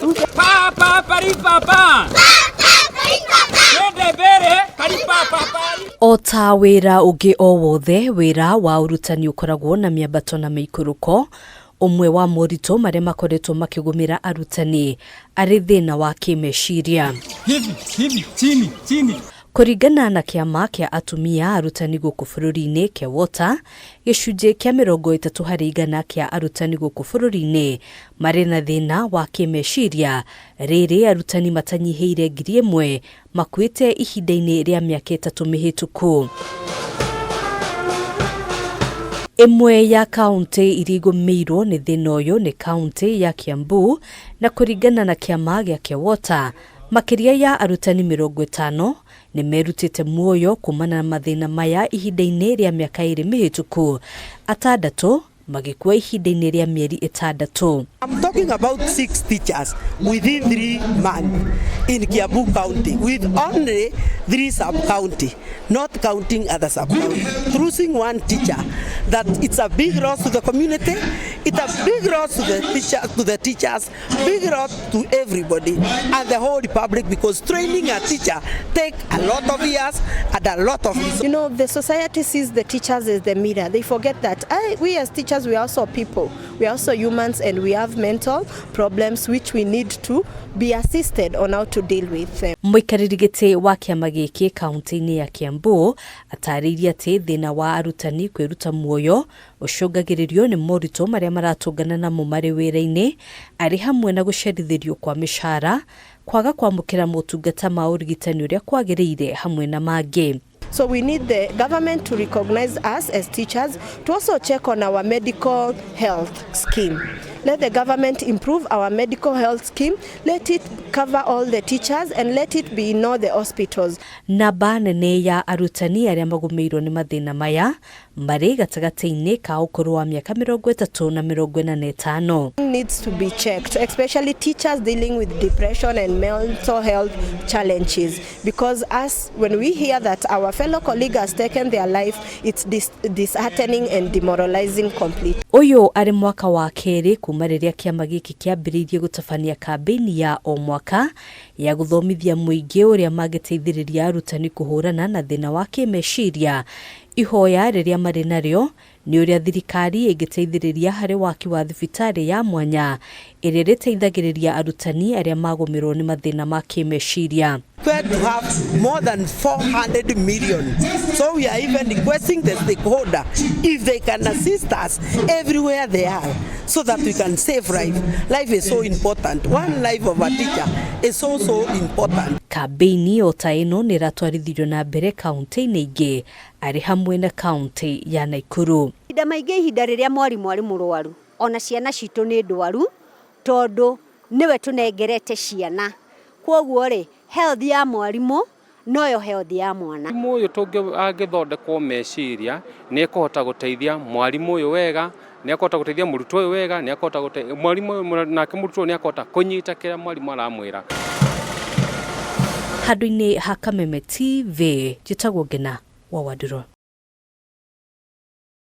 Pa pa pari pa pa. Twende mbere pari pa pa pari. O ta wĩra ũngĩ o wothe, wĩra wa ũrutani ũkoragwo na mĩambato na mĩikũrũko. Ũmwe wa moritũ marĩa makoretwo makĩgũmĩra arutani arĩ thĩna wa kĩmeciria. Hivi hivi chini chini. Kũringana na kĩama kĩa atumia arutani gũkũ bũrũri-inĩ KEWOTA, gĩcunjĩ kĩa 30% kĩa arutani gũkũ bũrũri-inĩ marĩ na thĩna wa kĩmeciria, rĩrĩ arutani matanyihĩire 1000 makuĩte ihinda-inĩ rĩa mĩaka 3 mĩhĩtũku. Ĩmwe ya kaunti iria igũmĩirwo nĩ thĩna ũyũ nĩ kaunti ya Kiambu, na kũringana na kĩama gĩa KEWOTA, makĩria ya arutani 50 nĩ merutĩte muoyo kumana na mathĩna maya ihinda-inĩ rĩa mĩaka 2 mĩhĩtũku, atandatũ magĩkua ihinda-inĩ rĩa mĩeri 6. I'm talking about 6 teachers within 3 months in Kiambu County, with only 3 sub-county, not counting other sub-county. Losing one teacher, that it's a big loss to the community, it's a big loss to the teacher, to the teachers, big loss to everybody and the whole republic, because training a teacher take a lot of years and a lot of resources. The society sees the teachers as the mirror. They forget that we as teachers, we are also people. We are also humans, and we have mental problems which we need to be assisted on how to deal with them. Mũikarĩri gĩtĩ wa kĩama gĩkĩ kaunti-inĩ ya Kiambu atarĩirie atĩ thĩna wa arutani kwĩruta muoyo ũcũngagĩrĩrio nĩ moritũ marĩa maratũngana namo marĩ wĩra-inĩ, arĩ hamwe na gũcerithĩrio kwa mĩcara, kwaga kwamũkĩra motungata ma ũrigitani ũrĩa kwagĩrĩire hamwe na mangĩ. So we need the government to recognize us as teachers, to also check on our medical health scheme. Let the government improve our medical health scheme, let it cover all the teachers and let it be in all the hospitals. Namba nene ya arutani arĩa magũmĩirwo nĩ mathĩna maya marĩ gatagatĩ-inĩ ka ũkũrũ wa mĩaka 30 na 45. Needs to be checked, especially teachers dealing with depression and mental health challenges, because us, when we hear that our fellow colleague has taken their life, it's disheartening and demoralizing completely. Ũyũ arĩ mwaka wa kerĩ kuma rĩrĩa kĩama gĩkĩ kĩambĩrĩirie gũtabania kambĩini ya o mwaka ya gũthomithia mũingĩ ũrĩa mangĩteithĩrĩria arutani kũhũrana na thĩna wa kĩmeciria. Ihoya rĩrĩa marĩ narĩo nĩ ũrĩa thirikari ĩngĩteithĩrĩria harĩ waki wa thibitarĩ ya mwanya ĩrĩa ĩrĩteithagĩrĩria arutani arĩa magũmĩrwo nĩ mathĩna ma kĩmeciria. We have more than 400 million. So we are even requesting the stakeholder if they can assist us everywhere they are, so that we can save life. Life is so important. One life of a teacher is so, so important. Kambĩini o ta ĩno nĩ ĩratwarithirio na mbere kaunti-inĩ ingĩ arĩ hamwe na kaunti ya Nakuru. Mahinda maingĩ ihinda rĩrĩa mwarimũ arĩ mũrwaru, ona ciana citũ nĩ ndwaru, tondũ nĩwe tũnengerete ciana. Kwoguo rĩ, health ya mwarimũ noyo health ya mwana. Mwarimũ ũyũ angĩthondekwo meciria, nĩ ekũhota gũteithia mwarimũ ũyũ wega, nĩ ekũhota gũteithia mũrutwo ũyũ wega, nĩ ekũhota mwarimũ ũyũ nake mũrutwo nĩ ekũhota kũnyita kĩrĩa mwarimũ aramwĩra. Handũ-inĩ ha Kameme TV, njĩtagwo Ngena wa Wandũrũ.